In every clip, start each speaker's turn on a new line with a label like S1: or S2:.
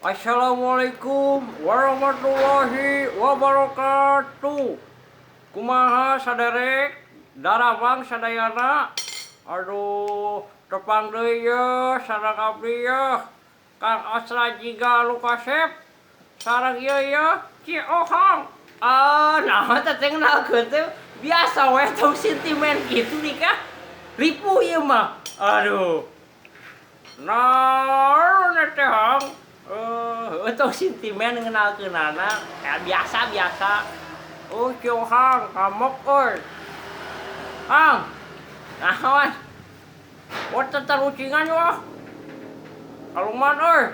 S1: Assalamualaikum warahmatullahi wabarakatuh. Kumaha saderek darawang sadayana. Aduh, tepang deui ye sareng abdi ye. Kang Asra jiga Lukasep sareng ieu ye Ci Ohang. Ah, nah teh teh ngenalkeun teh biasa we tong sentimen kitu nikah. Ripuh ieu mah. Aduh. Naon teh Hang? Tong sentimen ngenalkeunana ya biasa-biasa. Oh, Ci Ohang kamok euy. Hang. Naon? Oh, tetarucingan wah. Kaluman euy.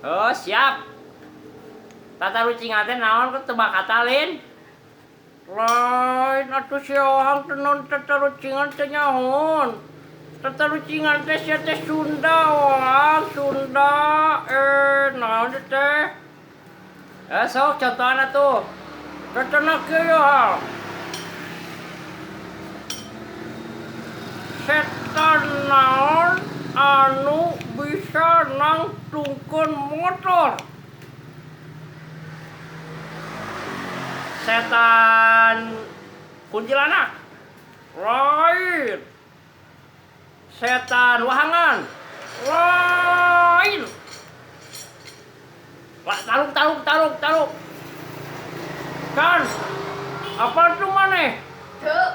S1: Oh, siap. Tatarucingan teh naon kok teu kata lin? Lain atuh si Ohang teh naon tatarucingan teh nyahoon. Tatarucingan teh sia teh Sunda Ohang, Sunda. Naon teh? Sok contohna tuh. Contohna kieu ya, Hang. Setan naon anu bisa nangtungkeun motor? Setan kuntilanak. Lain. Setan wahangan. Lain. Lah, taluk taluk taluk taluk. Kan apa tuh maneh?
S2: Teu.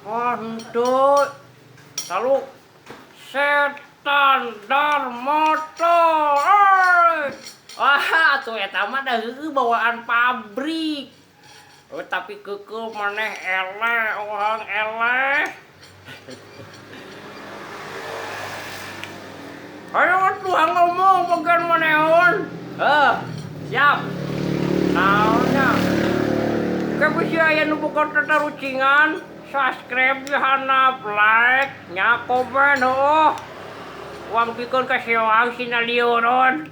S1: Oh, henteu. Taluk. Setan dar motor. Wah, atuh eta mah da heueuh bawaan pabrik. Oh, tapi keukeuh maneh eleh, Ohang eleh. Ayo atuh ngomong bagian manehon. Heuh, siap. Naonnya? Ke bisi aya nu boga tatarucingan, subscribe di handap, like, nya komen heueuh. Uang pikeun ka si Ohang sina lieureun.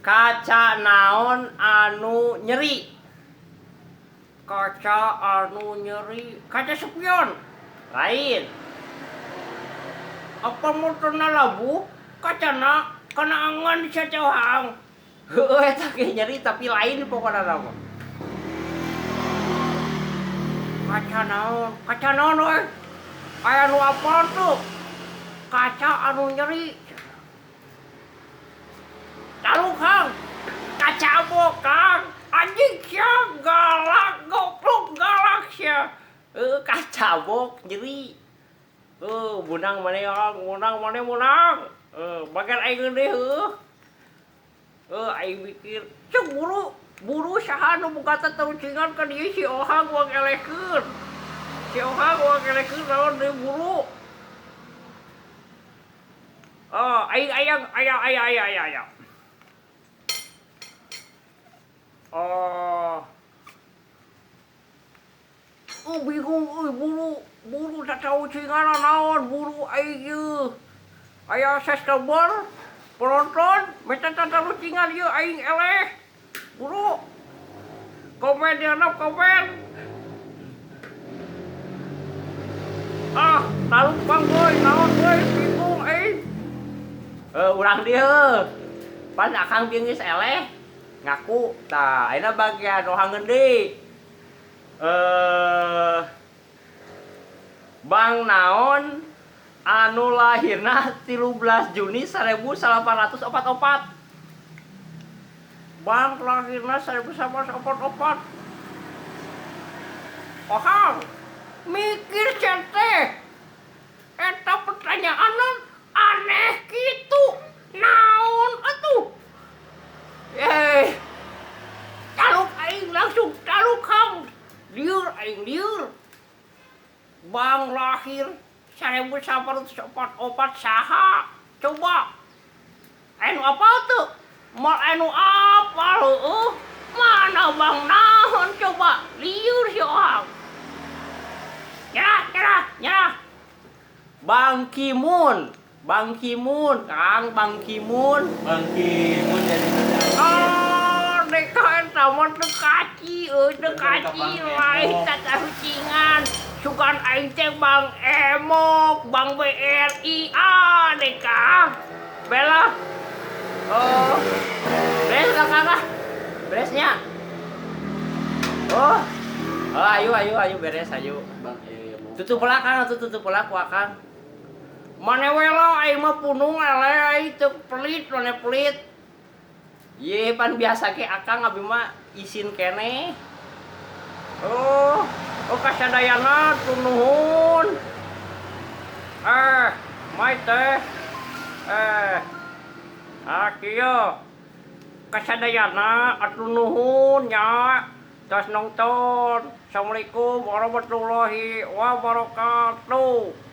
S1: Kaca naon anu nyeri? Kaca anu nyeri, kaca spion. Lain. Apa motorna labuh? Kacana kana angan sia teh Ohang. Heueuh eta ge nyeri tapi lain pokona mah. Kaca naon? Kaca naon euy? Aya nu apal tuh? Kaca anu nyeri. Taluk Hang. Kaca abok Kang. Anjing sia galak goblok galak sia. Heueuh kaca abok nyeri. Heuh meunang maneh Hang, meunang maneh meunang. Heuh bagian aing deui heueuh. Heuh aing mikir, ceuk buru, buru saha nu boga tatarucingan ka dieu si Ohang uang elehkeun. Si Ohang uang elehkeun naon deui buru. Oh, aing ayang aya aya aya aya aya. Oh. Oh bingung euy buru, buru tatarucingan naon buru aing ieu. Aya subscriber penonton minta tatarucingan ieu aing eleh. Buru. Komen di handap komen. Ah, taluk bang euy, naon euy bingung aing. Urang dieu. Pan akang bieu geus eleh ngaku. Tah, ayeuna bagian Ohang deui. Bang naon anu lahirna 13 Juni 1844. Bang lahirna 1844. Ohang mikir teh. Eta pertanyaan aneh kitu. Naon atuh? Taluk aing langsung taluk Hang. Lieur aing lieur. Bang lahir 1844 saha? Coba. Anu apa tuh? Mal anu apa heueuh? Mana bang naon coba? Lieur si Ohang. Nyerah, nyerah, nyerah. Bang Kimun, Bang Kimun, Kang Bang Kimun.
S3: Bang Kimun jadi
S1: Oh, deka eta mah teu kaci euy, teu kaci lain tatarucingan. Sugan aing teh Bang Emok, Bang BRI, ah deka. Bela. Oh. Beres lah, Kang, ah. Beresnya. Oh. Oh, ayo ayo ayo beres ayo.
S2: Bang, mau.
S1: Tutup belakang atuh, tutup belakang ku Akang. Mana we lah, aing mah punung eleh, aing teu pelit, mana pelit. Ye, pan biasa ke Akang, abi mah isin keneh. Oh, oh kasadayana nuhun. Eh, mai teh. Eh. Ah, kieu. Kasadayana atuh nuhun nya. Tos nonton. Assalamualaikum warahmatullahi wabarakatuh.